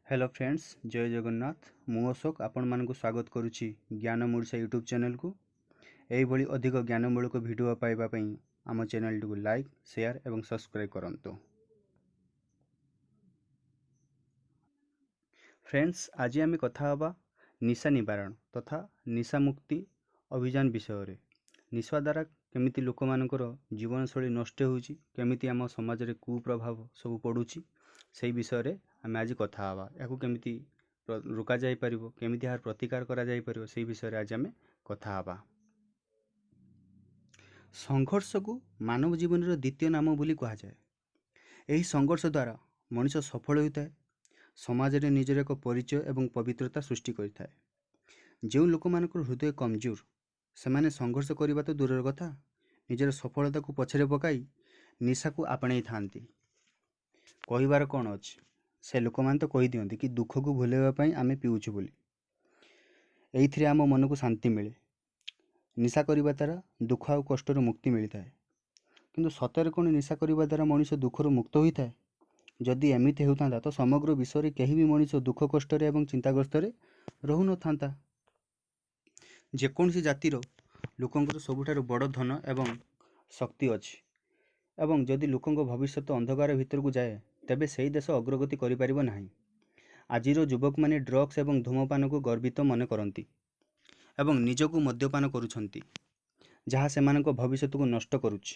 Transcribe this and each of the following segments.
Hello friends, ଜୟ ଜଗନ୍ନାଥ। ମୁଁ ଅଶୋକ ଆପଣମାନଙ୍କୁ ସ୍ୱାଗତ କରୁଛି ଜ୍ଞାନ ଓଡ଼ିଶା ୟୁଟ୍ୟୁବ୍ ଚ୍ୟାନେଲକୁ। ଏହିଭଳି ଅଧିକ ଜ୍ଞାନମୂଳକ ଭିଡ଼ିଓ ପାଇବା ପାଇଁ ଆମ ଚ୍ୟାନେଲଟିକୁ ଲାଇକ୍, ସେୟାର ଏବଂ ସବସ୍କ୍ରାଇବ୍ କରନ୍ତୁ। ଫ୍ରେଣ୍ଡସ୍, ଆଜି ଆମେ କଥା ହେବା ନିଶା ନିବାରଣ ତଥା ନିଶା ମୁକ୍ତି ଅଭିଯାନ ବିଷୟରେ। ନିଶା ଦ୍ୱାରା କେମିତି ଲୋକମାନଙ୍କର ଜୀବନଶୈଳୀ ନଷ୍ଟ ହେଉଛି, କେମିତି ଆମ ସମାଜରେ କୁପ୍ରଭାବ ସବୁ ପଡ଼ୁଛି, ସେଇ ବିଷୟରେ ଆମେ ଆଜି କଥା ହେବା। ଏହାକୁ କେମିତି ରୋକାଯାଇପାରିବ, କେମିତି ଏହାର ପ୍ରତିକାର କରାଯାଇପାରିବ, ସେଇ ବିଷୟରେ ଆଜି ଆମେ କଥା ହେବା। ସଂଘର୍ଷକୁ ମାନବ ଜୀବନର ଦ୍ୱିତୀୟ ନାମ ବୋଲି କୁହାଯାଏ। ଏହି ସଂଘର୍ଷ ଦ୍ୱାରା ମଣିଷ ସଫଳ ହୋଇଥାଏ, ସମାଜରେ ନିଜର ଏକ ପରିଚୟ ଏବଂ ପବିତ୍ରତା ସୃଷ୍ଟି କରିଥାଏ। ଯେଉଁ ଲୋକମାନଙ୍କର ହୃଦୟ କମଜୋର, ସେମାନେ ସଂଘର୍ଷ କରିବା ତ ଦୂରର କଥା, ନିଜର ସଫଳତାକୁ ପଛରେ ପକାଇ ନିଶାକୁ ଆପଣେଇଥାନ୍ତି। କହିବାର କ'ଣ ଅଛି, ସେ ଲୋକମାନେ ତ କହିଦିଅନ୍ତି କି ଦୁଃଖକୁ ଭୁଲାଇବା ପାଇଁ ଆମେ ପିଉଛୁ ବୋଲି। ଏଇଥିରେ ଆମ ମନକୁ ଶାନ୍ତି ମିଳେ। ନିଶା କରିବା ଦ୍ୱାରା ଦୁଃଖ ଆଉ କଷ୍ଟରୁ ମୁକ୍ତି ମିଳିଥାଏ। କିନ୍ତୁ ସତରେ କ'ଣ ନିଶା କରିବା ଦ୍ୱାରା ମଣିଷ ଦୁଃଖରୁ ମୁକ୍ତ ହୋଇଥାଏ? ଯଦି ଏମିତି ହେଉଥାନ୍ତା ତ ସମଗ୍ର ବିଶ୍ୱରେ କେହି ବି ମଣିଷ ଦୁଃଖ କଷ୍ଟରେ ଏବଂ ଚିନ୍ତାଗ୍ରସ୍ତରେ ରହୁନଥାନ୍ତା। ଯେକୌଣସି ଜାତିର ଲୋକଙ୍କର ସବୁଠାରୁ ବଡ଼ ଧନ ଏବଂ ଶକ୍ତି ଅଛି, ଏବଂ ଯଦି ଲୋକଙ୍କ ଭବିଷ୍ୟତ ଅନ୍ଧକାର ଭିତରକୁ ଯାଏ, ତେବେ ସେହି ଦେଶ ଅଗ୍ରଗତି କରିପାରିବ ନାହିଁ। ଆଜିର ଯୁବକମାନେ ଡ୍ରଗ୍ସ ଏବଂ ଧୂମପାନକୁ ଗର୍ବିତ ମନେ କରନ୍ତି ଏବଂ ନିଜକୁ ମଦ୍ୟପାନ କରୁଛନ୍ତି, ଯାହା ସେମାନଙ୍କ ଭବିଷ୍ୟତକୁ ନଷ୍ଟ କରୁଛି।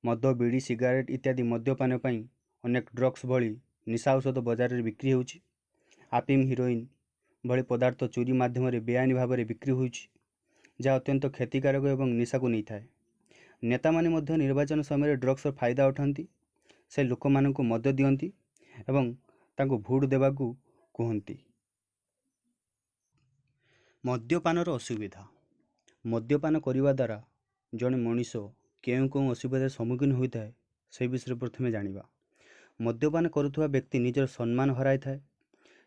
ମଦ, ବିଡ଼ି, ସିଗାରେଟ୍ ଇତ୍ୟାଦି ମଦ୍ୟପାନ ପାଇଁ ଅନେକ ଡ୍ରଗ୍ସ ଭଳି ନିଶା ଔଷଧ ବଜାରରେ ବିକ୍ରି ହେଉଛି। ଆଫିମ, ହିରୋଇନ୍ ଭଳି ପଦାର୍ଥ ଚୋରି ମାଧ୍ୟମରେ ବେଆଇନ ଭାବରେ ବିକ୍ରି ହେଉଛି, ଯାହା ଅତ୍ୟନ୍ତ କ୍ଷତିକାରକ ଏବଂ ନିଶାକୁ ନେଇଥାଏ। ନେତାମାନେ ମଧ୍ୟ ନିର୍ବାଚନ ସମୟରେ ଡ୍ରଗ୍ସର ଫାଇଦା ଉଠାନ୍ତି। ସେ ଲୋକମାନଙ୍କୁ ମଦ ଦିଅନ୍ତି ଏବଂ ତାଙ୍କୁ ଭୋଟ୍ ଦେବାକୁ କୁହନ୍ତି। ମଦ୍ୟପାନର ଅସୁବିଧା। ମଦ୍ୟପାନ କରିବା ଦ୍ୱାରା ଜଣେ ମଣିଷ କେଉଁ କେଉଁ ଅସୁବିଧାର ସମ୍ମୁଖୀନ ହୋଇଥାଏ, ସେ ବିଷୟରେ ପ୍ରଥମେ ଜାଣିବା। ମଦ୍ୟପାନ କରୁଥିବା ବ୍ୟକ୍ତି ନିଜର ସମ୍ମାନ ହରାଇଥାଏ।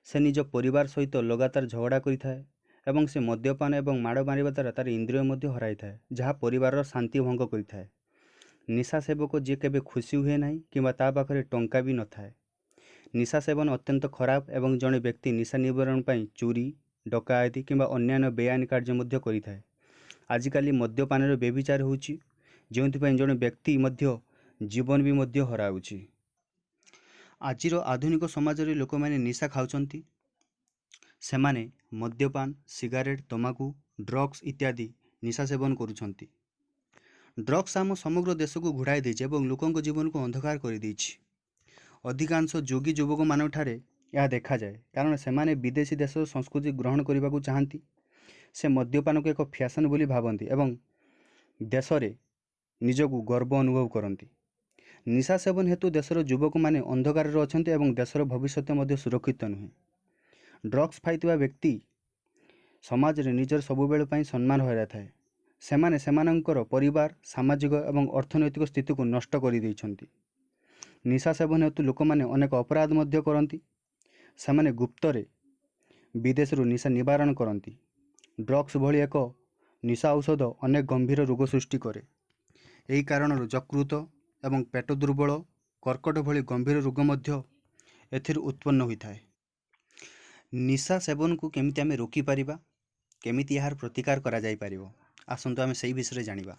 ସେ ନିଜ ପରିବାର ସହିତ ଲଗାତାର ଝଗଡ଼ା କରିଥାଏ ଏବଂ ସେ ମଦ୍ୟପାନ ଏବଂ ମାଡ଼ ମାରିବା ଦ୍ୱାରା ତା'ର ଇନ୍ଦ୍ରିୟ ମଧ୍ୟ ହରାଇଥାଏ, ଯାହା ପରିବାରର ଶାନ୍ତି ଭଙ୍ଗ କରିଥାଏ। ନିଶା ସେବକ ଯିଏ କେବେ ଖୁସି ହୁଏ ନାହିଁ କିମ୍ବା ତା ପାଖରେ ଟଙ୍କା ବି ନଥାଏ। ନିଶା ସେବନ ଅତ୍ୟନ୍ତ ଖରାପ ଏବଂ ଜଣେ ବ୍ୟକ୍ତି ନିଶା ନିବାରଣ ପାଇଁ ଚୋରି, ଡକାୟତି କିମ୍ବା ଅନ୍ୟାନ୍ୟ ବେଆଇନ କାର୍ଯ୍ୟ ମଧ୍ୟ କରିଥାଏ। ଆଜିକାଲି ମଦ୍ୟପାନର ବ୍ୟଭିଚାର ହେଉଛି, ଯେଉଁଥିପାଇଁ ଜଣେ ବ୍ୟକ୍ତି ମଧ୍ୟ ଜୀବନ ବି ମଧ୍ୟ ହରାଉଛି। ଆଜିର ଆଧୁନିକ ସମାଜରେ ଲୋକମାନେ ନିଶା ଖାଉଛନ୍ତି। ସେମାନେ ମଦ୍ୟପାନ, ସିଗାରେଟ୍, ତମାଖୁ, ଡ୍ରଗ୍ସ ଇତ୍ୟାଦି ନିଶା ସେବନ କରୁଛନ୍ତି। ଡ୍ରଗ୍ସ ଆମ ସମଗ୍ର ଦେଶକୁ ଘୋଡ଼ାଇ ଦେଇଛି ଏବଂ ଲୋକଙ୍କ ଜୀବନକୁ ଅନ୍ଧକାର କରିଦେଇଛି। ଅଧିକାଂଶ ଯୋଗୀ ଯୁବକମାନଙ୍କଠାରେ ଏହା ଦେଖାଯାଏ, କାରଣ ସେମାନେ ବିଦେଶୀ ଦେଶର ସଂସ୍କୃତି ଗ୍ରହଣ କରିବାକୁ ଚାହାନ୍ତି। ସେ ମଦ୍ୟପାନକୁ ଏକ ଫ୍ୟାସନ୍ ବୋଲି ଭାବନ୍ତି ଏବଂ ଦେଶରେ ନିଜକୁ ଗର୍ବ ଅନୁଭବ କରନ୍ତି। ନିଶା ସେବନ ହେତୁ ଦେଶର ଯୁବକମାନେ ଅନ୍ଧକାରରେ ଅଛନ୍ତି ଏବଂ ଦେଶର ଭବିଷ୍ୟତ ମଧ୍ୟ ସୁରକ୍ଷିତ ନୁହେଁ। ଡ୍ରଗ୍ସ ଖାଇଥିବା ବ୍ୟକ୍ତି ସମାଜରେ ନିଜର ସବୁବେଳେ ପାଇଁ ସମ୍ମାନ ହରାଇଥାଏ। ସେମାନେ ସେମାନଙ୍କର ପରିବାର, ସାମାଜିକ ଏବଂ ଅର୍ଥନୈତିକ ସ୍ଥିତିକୁ ନଷ୍ଟ କରିଦେଇଛନ୍ତି। ନିଶା ସେବନ ହେତୁ ଲୋକମାନେ ଅନେକ ଅପରାଧ ମଧ୍ୟ କରନ୍ତି। ସେମାନେ ଗୁପ୍ତରେ ବିଦେଶରୁ ନିଶା ନିବାରଣ କରନ୍ତି। ଡ୍ରଗ୍ସ ଭଳି ଏକ ନିଶା ଔଷଧ ଅନେକ ଗମ୍ଭୀର ରୋଗ ସୃଷ୍ଟି କରେ। ଏହି କାରଣରୁ ଯକୃତ ଏବଂ ପେଟ ଦୁର୍ବଳ, କର୍କଟ ଭଳି ଗମ୍ଭୀର ରୋଗ ମଧ୍ୟ ଏଥିରୁ ଉତ୍ପନ୍ନ ହୋଇଥାଏ। ନିଶା ସେବନକୁ କେମିତି ଆମେ ରୋକିପାରିବା, କେମିତି ଏହାର ପ୍ରତିକାର କରାଯାଇପାରିବ, ଆସନ୍ତୁ ଆମେ ସେଇ ବିଷୟରେ ଜାଣିବା।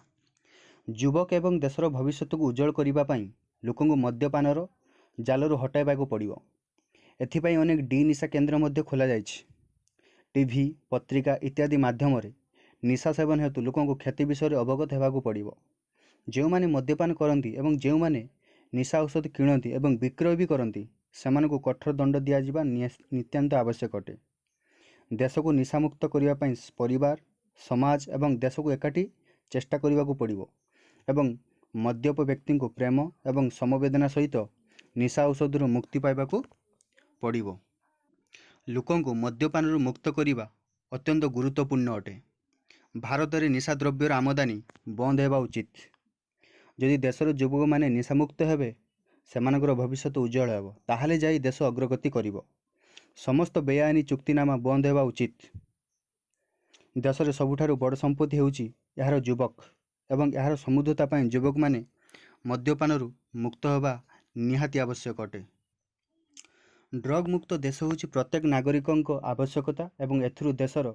ଯୁବକ ଏବଂ ଦେଶର ଭବିଷ୍ୟତକୁ ଉଜ୍ଜଳ କରିବା ପାଇଁ ଲୋକଙ୍କୁ ମଦ୍ୟପାନର ଜାଲରୁ ହଟାଇବାକୁ ପଡ଼ିବ। ଏଥିପାଇଁ ଅନେକ ଡି ନିଶା କେନ୍ଦ୍ର ମଧ୍ୟ ଖୋଲାଯାଇଛି। ଟିଭି, ପତ୍ରିକା ଇତ୍ୟାଦି ମାଧ୍ୟମରେ ନିଶା ସେବନ ହେତୁ ଲୋକଙ୍କୁ କ୍ଷତି ବିଷୟରେ ଅବଗତ ହେବାକୁ ପଡ଼ିବ। ଯେଉଁମାନେ ମଦ୍ୟପାନ କରନ୍ତି ଏବଂ ଯେଉଁମାନେ ନିଶା ଔଷଧ କିଣନ୍ତି ଏବଂ ବିକ୍ରୟ ବି କରନ୍ତି, ସେମାନଙ୍କୁ କଠୋର ଦଣ୍ଡ ଦିଆଯିବା ନିତ୍ୟାନ୍ତ ଆବଶ୍ୟକ ଅଟେ। ଦେଶକୁ ନିଶାମୁକ୍ତ କରିବା ପାଇଁ ପରିବାର, ସମାଜ ଏବଂ ଦେଶକୁ ଏକାଠି ଚେଷ୍ଟା କରିବାକୁ ପଡ଼ିବ ଏବଂ ମଦ୍ୟପ ବ୍ୟକ୍ତିଙ୍କୁ ପ୍ରେମ ଏବଂ ସମବେଦନା ସହିତ ନିଶା ଔଷଧରୁ ମୁକ୍ତି ପାଇବାକୁ ପଡ଼ିବ। ଲୋକଙ୍କୁ ମଦ୍ୟପାନରୁ ମୁକ୍ତ କରିବା ଅତ୍ୟନ୍ତ ଗୁରୁତ୍ୱପୂର୍ଣ୍ଣ ଅଟେ। ଭାରତରେ ନିଶା ଦ୍ରବ୍ୟର ଆମଦାନୀ ବନ୍ଦ ହେବା ଉଚିତ। ଯଦି ଦେଶର ଯୁବକମାନେ ନିଶାମୁକ୍ତ ହେବେ, ସେମାନଙ୍କର ଭବିଷ୍ୟତ ଉଜ୍ଜଳ ହେବ, ତାହେଲେ ଯାଇ ଦେଶ ଅଗ୍ରଗତି କରିବ। ସମସ୍ତ ବେଆଇନ ଚୁକ୍ତିନାମା ବନ୍ଦ ହେବା ଉଚିତ। ଦେଶରେ ସବୁଠାରୁ ବଡ଼ ସମ୍ପତ୍ତି ହେଉଛି ଏହାର ଯୁବକ ଏବଂ ଏହାର ସମୃଦ୍ଧତା ପାଇଁ ଯୁବକମାନେ ମଦ୍ୟପାନରୁ ମୁକ୍ତ ହେବା ନିହାତି ଆବଶ୍ୟକ ଅଟେ। ଡ୍ରଗ୍ ମୁକ୍ତ ଦେଶ ହେଉଛି ପ୍ରତ୍ୟେକ ନାଗରିକଙ୍କ ଆବଶ୍ୟକତା ଏବଂ ଏଥିରୁ ଦେଶର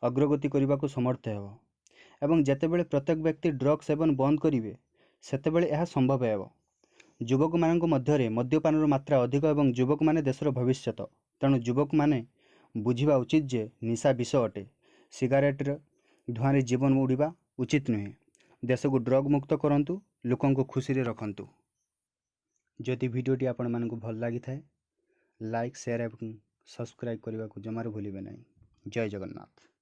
ଅଗ୍ରଗତି କରିବାକୁ ସମର୍ଥ ହେବ। ଏବଂ ଯେତେବେଳେ ପ୍ରତ୍ୟେକ ବ୍ୟକ୍ତି ଡ୍ରଗ୍ ସେବନ ବନ୍ଦ କରିବେ, ସେତେବେଳେ ଏହା ସମ୍ଭବ ହେବ। ଯୁବକମାନଙ୍କ ମଧ୍ୟରେ ମଦ୍ୟପାନର ମାତ୍ରା ଅଧିକ ଏବଂ ଯୁବକମାନେ ଦେଶର ଭବିଷ୍ୟତ। ତେଣୁ ଯୁବକମାନେ ବୁଝିବା ଉଚିତ ଯେ ନିଶା ବିଷ ଅଟେ। ସିଗାରେଟ୍ର ଧୂଆଁରେ ଜୀବନ ଉଡ଼ିବା ଉଚିତ ନୁହେଁ। ଦେଶକୁ ଡ୍ରଗ୍ ମୁକ୍ତ କରନ୍ତୁ, ଲୋକଙ୍କୁ ଖୁସିରେ ରଖନ୍ତୁ। ଯଦି ଭିଡ଼ିଓଟି ଆପଣମାନଙ୍କୁ ଭଲ ଲାଗିଥାଏ, ଲାଇକ୍, ସେୟାର ଏବଂ ସବସ୍କ୍ରାଇବ୍ କରିବାକୁ ଜମାରୁ ଭୁଲିବେ ନାହିଁ। ଜୟ ଜଗନ୍ନାଥ।